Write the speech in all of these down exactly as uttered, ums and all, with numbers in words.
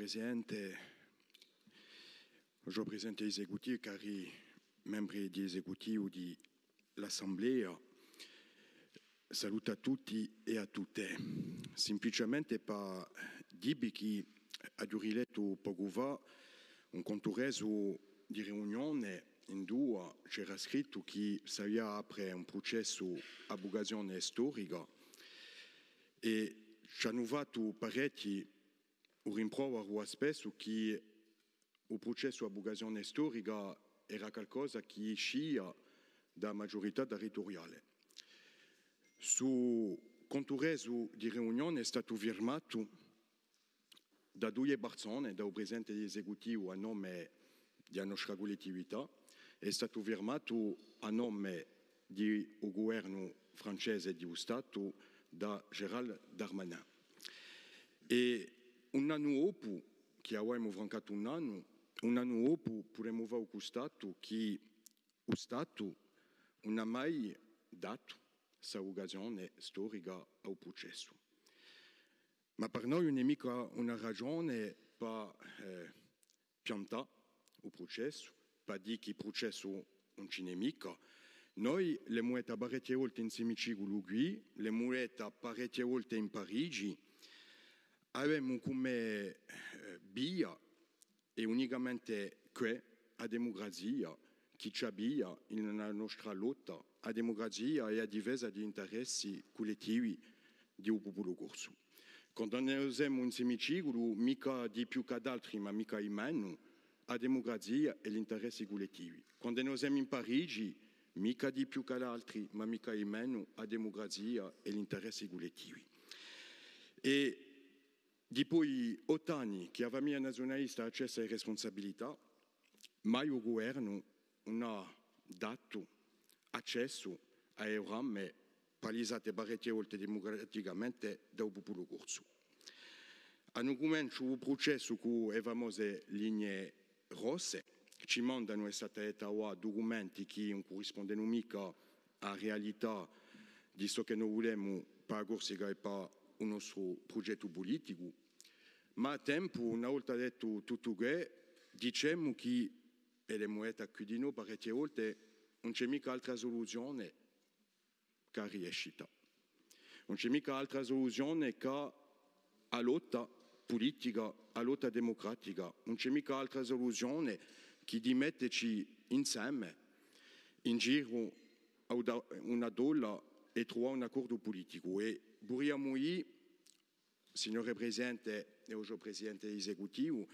Presidente, o Presidente esecutivu, cari membri di esecutivu di l'Assemblea, salutu à tutti è à tutte. Simpliciamente pà dì vi chì aghju rilettu pocu fà un conturesu di riunione induva c'era scrittu chì s'avia à apre un prucessu à vucazione storica è ci anu fattu parechji u rimprovaru spessu chì u prucessu à vucazione storica era calcosa chì iscia da a maghjurità territuriale. Stu conturesu di riunione hè statu firmatu da duie parsone, da u presidente esecutivu à nome di a nostra cullettività, hè statu firmatu à nome di u guvernu francese è di u Statu da Gérald Darmanin. È un annu dopu, chì avemu francatu un annu, un annu dopu pudemu fà u custatu chì u Statu ùn hà mai datu sta vucazione storica à u prucessu. Ma per noi ùn hè micca una ragione pà, eh, piantà u prucessu, pà dì chì prucessu ùn ci n'hè micca. Noi l'emu detta parechje volte in simiciculu quì, l'emu detta parechje volte in Parigi, avemu cum'è, eh, via è unicamente què a demucrazia chì ci avvia in a nostra lotta, a demucrazia è a difesa di l'interessi cullettivi di u populu corsu. Quandu no semu in simiciculu, micca di più chè d'altri, ma micca di menu, a demucrazia è l'interessi cullettivi. Quandu no semu in Parigi, micca di più chè d'altri, ma micca di menu, a demucrazia è l'interessi cullettivi. È dipoi ottu anni chì a famiglia naziunalista hà accessu à e respunsabilità, mai u guvernu ùn hà datu accessu à e bramme palisate parechje volte demucraticamente da u populu corsu. À u cumenciu u prucessu cù e famose ligne rosse, ci mandanu, hè stata detta avà, ducumenti chì ùn currispondenu micca à a realità di ciò chì no vulemu pà a Corsica è pà u nostru prugettu puliticu. Ma à tempu, una volta dettu tuttu què, dicemu chì, è l'emu detta quì dinò parechje volte, ùn ci hè micca altra suluzione chè a riescita. Ùn ci hè micca altra suluzione chè a lotta pulitica, a lotta demucratica. Ùn ci hè micca altra suluzione chè di metteci inseme in giru à una taula è truvà un accordu puliticu. È vurriamu dì, signore Presidente è o Presidente esecutivu,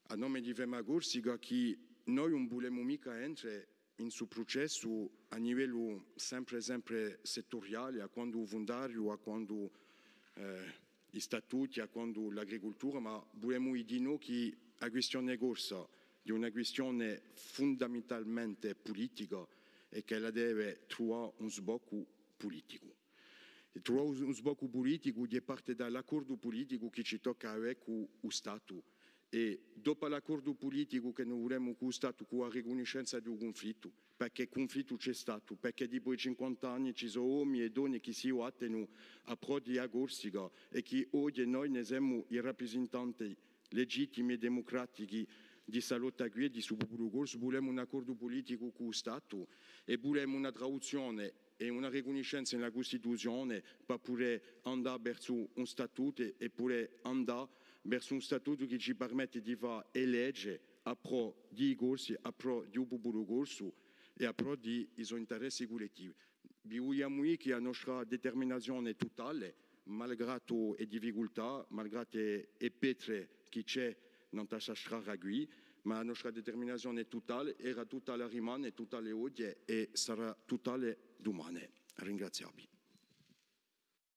à nome di Fema Corsica, chì noi ùn vulemu micca entre in stu prucessu à livellu sempre, sempre setturiale, à quandu u fundariu, à quandu, eh, i statuti, à quandu l'agricultura, ma vulemu dì dinò chì a quistione corsa hè una quistione fundamentalmente pulitica è ch'ella deve truvà un sboccu puliticu. È truvà un, un sboccu puliticu hè parte da l'accordu puliticu chì ci tocca à avè cù u Statu. È dopu l'accordu puliticu chì no vulemu cù u Statu, cù a ricunniscenza di u cunflittu, perchè cunflittu ci hè statu, perchè dipoi cinquanta anni ci sò omi è donne chì si battenu à prò di a Corsica è chì oghje noi ne semu i raprisentanti legittimi è demucratichi di sta lotta quì è di stu populu corsu, vulemu un accordu puliticu cù u Statu è vulemu una traduzzione è una ricunniscenza in a Custituzione pà pudè andà versu un statutu è pudè andà versu un statutu chì ci permette di fà e lege à prò di i Corsi, à prò di u populu corsu è à prò di i so interessi cullettivi. Vi vuliamu dì chì a nostra determinazione hè tutale, malgratu e difficultà, malgratu e, e petre chì ci hè nant'à sta strada quì, ma a nostra determinazione hè tutale, era tutale dumane, tutale oghje è sarà tutale dumane. Ringrazià vi.